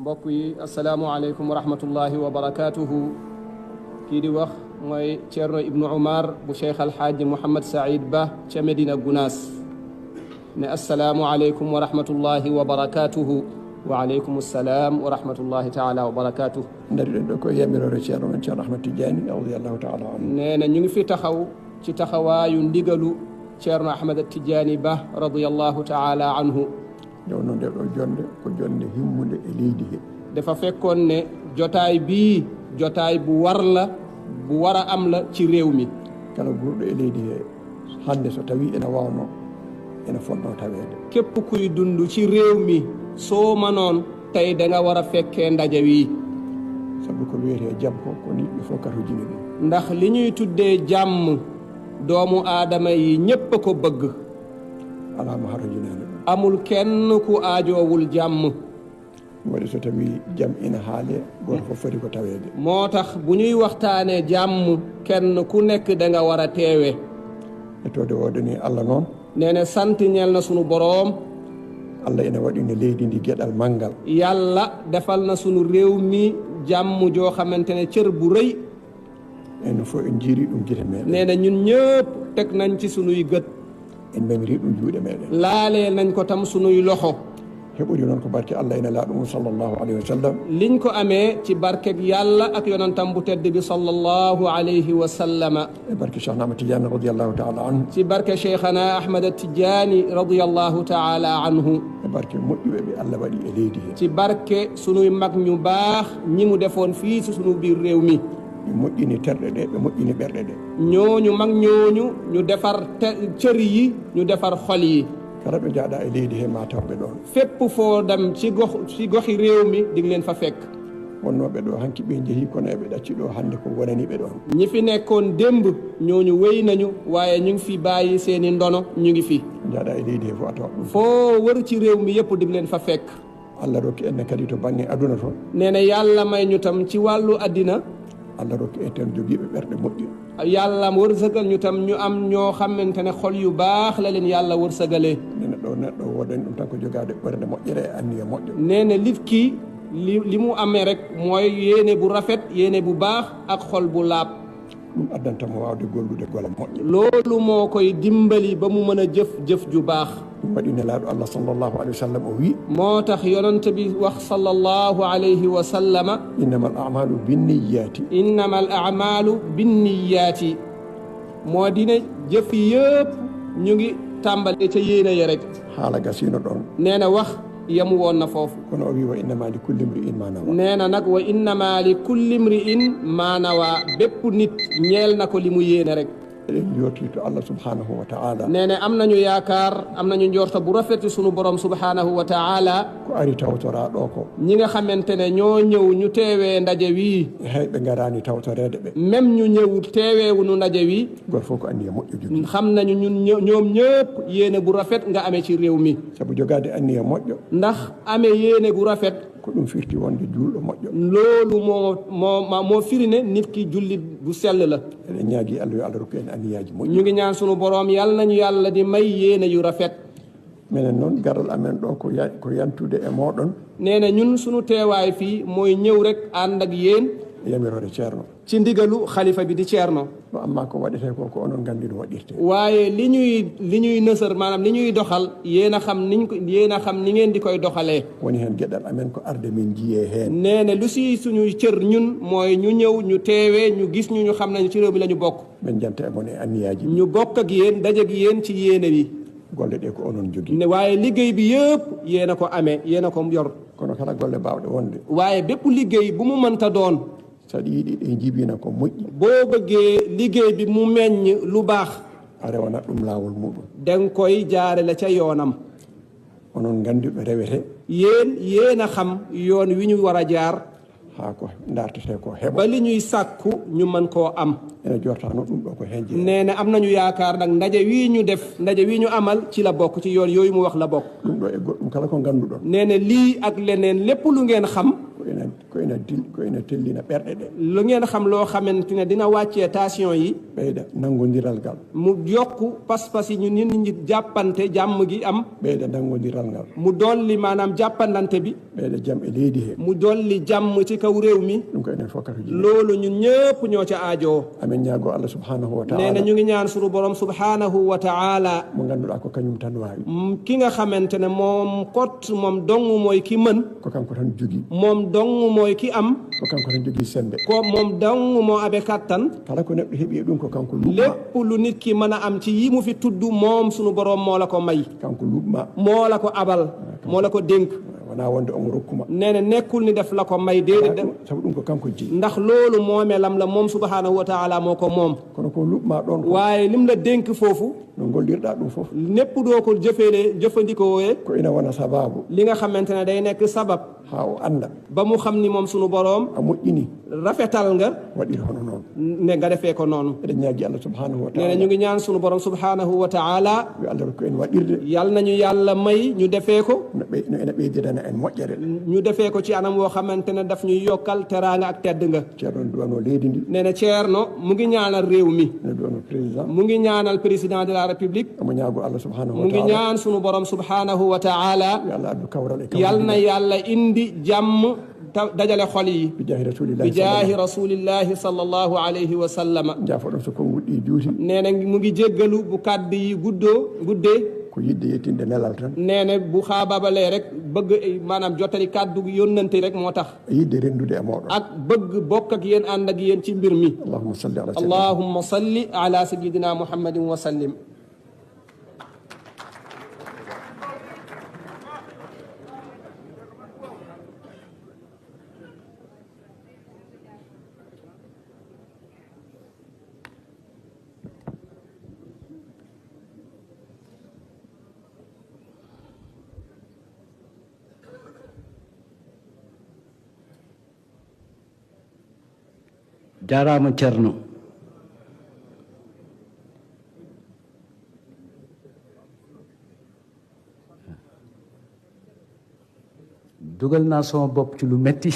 mbokk yi asalaamualeykum wa rahmatullahi wa barakaatuhu. kii di wax mooy Ceerno Ibnu Umar bu Cheikh Alxaaji Mouhamed Saïd Ba ca Medina Gunaas ne asalaamualeykum wa rahmatullahi wa barakaatuhu. wa aleykum salaam wa rahmatullahi taala wa barakaatuhu. ndariɗen ɗo koye yamirore ceerno men ceerno Ahmad Tidiani radiallahu taala anhu. nee na ñu ngi fi taxaw ci taxawaayu ndigalu Ceerno Ahmad Tidiani Ba radiallahu taala anhu. nde wonno nde ɗo jonde ko jonde himmude e leydi he. dafa fekkoon ne jotaay bii jotaay bu war la bu war a am la ci réew mi. kala ɓurɗo e leydi he hannde so tawi ene wawno ene fonno taweede. képp kuy dund ci réew mi soo manoon tey da nga war a fekkee ndaje wi. sabu ko wiyete jam ko ni il faut karujini ɗum. ndax li ñuy tuddee jàmm doomu aadama yi ñépp a ko bëgg. alama harojinaani ɗum. amul kenn ku aajoowul jàmm. waɗi so tawi jam ina haale goto fof foti ko taweede. moo tax bu ñuy waxtaanee jàmm kenn ku nekk da nga war a teewe. e tode woodani allah noon. nee na sant ñeel na sunu boroom. allah ene waɗini leydi ndi geɗal manngal. yàlla defal na sunu réew mi jàmm joo xamante ne cër bu rëy. en fof en jiiri ɗum gite meɗen. nee na ñun ñëpp teg nañ ci sunuy gët. en memiri ɗum juuɗe meɗen. laalee nañ ko tam sunuy loxo. heɓori noon ko barke allah ene laaɗum sallllahu alayhi wa sallam. liñ ko amee ci barkeg yàlla ak yonantam bu tedd bi sallallahu alayhi wa sallama. e barke Cheikh Ahmad Tidiane radiallahu taala anhu. ci barke Cheikhana Ahmad Tidiane radiallahu taala anhu. e barke moƴƴuɓe ɓe allah waɗi e leydi he. ci barke sunuy mag ñu baax ñi mu defoon fii ci sunu biir réew mi. ɓe moƴƴini terɗe ɗe ɓe moƴƴini ɓerɗe ɗe. ñooñu mag ñooñu ñu defar cër yi ñu defar xol yi. kala ɓe jaaɗa e leydi he ma tawɓe ɗon. fépp foo dem ci goxi réew mi di nga leen fa fekk. wonnooɓe ɗo hanki ɓe jehi kono eɓe ɗacci ɗo hannde ko wonaniɓe ɗon. ñi fi nekkoon démb ñooñu wéy nañu waaye ñu ngi fi bàyyi seeni ndono ñu ngi fi. jaaɗa e leydi he fof a tawa ɗum. foo wër ci réew mi yëpp di nga leen fa fekk. allah rokki enne kadi to baŋnge aduna to. nee na yàlla may ñu tam ci wàllu addina. allah rokki en ten jogiiɓe ɓerɗe moƴƴe. yàlla wërsëgal ñu tam ñu am ñoo xamante ne xol yu baax la leen yàlla wërsëgalee. nene ɗo neɗɗo wodani ɗum tan ko jogaade ɓerde moƴƴere e anniya moƴƴo. nee na nit ki li mu amee rek mooy yéene bu rafet yéene bu baax ak xol bu laab. ɗum addantamo waawde gollude gola moƴƴe. loolu moo koy dimbali ba mu mën a jëf ju baax. ɗum waɗi nelaaɗo allah sallllahu alayhi wa sallam o wii. moo tax yonent bi wax sallallahu alayhi wa sallama. innamal a'malu binniyaati. innamal a'malu binniyaati. moo di ne jëf yëpp ñu ngi tàmbalee ca yéene ya rek. haala gasiino ɗon. nee na wax yamu woon na foofu. kono o wii wa innama li kulli mri'in ma nawa. nee na nag wa innama li kulli mri'in ma nawa bépp nit ñeel na ko li mu yéene rek. eɗen jorti to allah subhanahu wa taala. nee na am nañu yaakaar am nañu njorta bu rafet sunu borom subhanahu wa taala. ko ari tawtoraa ɗo ko. ñi nga xamante ne ñoo ñëw ñu teewee ndaje wii. hay ɓe ngaraani tawtoreede ɓe. même ñu ñëw teeweewunu ndaje wi. goto fof ko anniya moƴƴo jogii. xam nañu ñoom ñëpp yéene bu rafet nga amee ci réew mi. sabu jogaade anniya moƴƴo. ndax amee yéene gu rafet. ko ɗum firti wonde julɗo moƴƴo. loolu moo firi ne nit ki jullit bu sell la. eɗen ñaagi allah yo allah rokku en anniyaaji moƴƴi. ñu ngi ñaan sunu boroom yàlla nañu yàlla di may yéene yu rafet. minen noon garal amen ɗo ko yantude e mooɗon. nee na ñun sunu teewaay fii mooy ñëw rek ànd ak yéen. yamirore ceerno. ci ndigalu xalifa bi di ceerno. no amma ko waɗetee ko onon nganndi no waɗirte. waaye li ñuy nësër maanaam li ñuy doxal yéen a xam ni ngeen di koy doxalee. woni heen geɗal amen ko arde min jiyee heen. nee na lu si suñuy cër ñun mooy ñu ñëw ñu teewee ñu gis ñu xam nañu ci réew mi la ñu bokk. min janta e mon e anniyaaji. ñu bokk ak yéen daje ak yéen ci yéene bi. golle ɗe ko onon jogii. ne waaye liggéey bi yëpp yéen a ko amee yéen a ko yor. kono kala golle baawɗe wonde. waaye bépp liggéey bu mu mënta doon. saɗa yiiɗi ɗe jiibina ko moƴƴi. boo bëggee liggéey bi mu meññ lu baax. a rewanat ɗum laawol muɗum. danga koy jaarale ca yoonam. onon nganndi ɗo rewete. yéen a xam yoon wi ñu war a jaar. haa ko ndartetee ko heɓa. ba li ñuy sàkku ñu mën koo am. ene jortaano ɗum ɗo ko heen jeeya. nee na am nañu yaakaar nag ndaje wii ñu amal ci la bokk ci yoon yooyu mu wax la bokk. ɗum ɗo e goɗɗum kala ko ngannduɗon. nee na lii ak leneen lépp lu ngeen xam. ko ene tellina ɓerɗe ɗe. lu ngeen xam loo xamante ne dina wàccee tension yi. ɓeyda nanngodiral ngal mu yokku pas-pas yi ñu nit ñi jàppante jàmm gi am ɓeyda nanngodiral ngal mu dolli maanaam jàppandante bi ɓeyda jam e leydi he mu dolli jàmm ci kaw réew mi ɗum ko enen fof kadi loolu ñun ñëpp ñoo ca aajoo amin ñaago Allah subhanahu wa nee taala na ñu ngi ñaan sunu borom subhanahu wa taala mo ngannduɗaa ko kañum tan waawi ki nga xamante ne moom kot moom dong mooy ki mën ko kanko tan jogii moom dong mooy ki am ko kanko tan jogii sembe ko moom dong moo abe kattan kala ko neɗɗo heɓi e ɗum ko kanko luɓma lépp lu nit ki mën a am ci yi mu fi tudd moom sunu borom moo la ko may kanko luɓma moo la ko abal moo la ko dénk wonaa wonde omo rokkuma nee na nekkul ni def la ko may déedéet sabu ɗum ko kanko jeyi ndax loolu moomelam la moom subhanahu wa taala moo ko moom kono ko luɓma ɗon ko waaye lim la dénk foofu no gollirɗaa ɗum fof népp doo ko jëfandikoo ko ina wona sababu li nga xamante ne day nekk sabab haa o annda ba mu xam ni moom sunu boroom a moƴƴini rafetal nga waɗir hono noon ne nga defee ko noonu eɗen ñaagi Allah subhanahu wa nee na taala ñu ngi ñaan sunu borom subhanahu wa taala yo Allah rokku en waɗirde yal nañu yàlla may ñu defee ko no ene ɓeydidana en moƴƴere ñu defee ko ci anam woo xamante ne daf ñuy yokkal teraanga ak tedd nga ceerno duwano leydi ndi nee na Ceerno mu ngi ñaanal réew mi ene duwano président mu ngi ñaanal président de la république omo ñaago Allah subhanahu mu wa ngi taala ñaan sunu borom subhanahu wa taala yo Allah addu kawral e yal na yàlla indi jàmm dajale xol yi bi jaahi rasulillahi bi jaahi rasulillahi sallallahu alayhi wa sallama jaafoɗon so kon wuɗɗi juuti nee na mu ngi jéggalu bu kàddu yi guddee ko yidde yettinde nelal tan nee na bu xaababalee rek bëgg maanaam jottali kàddu yónnante rek moo tax yidde rendude e mooɗon ak bëgg bokk ak yéen ànd ak yéen ci mbir mi allahumma salli ala allahumma salli ala sayyidina muhammadin wa sallim jaaraama Cerno dugal naa sama bopp ci lu metti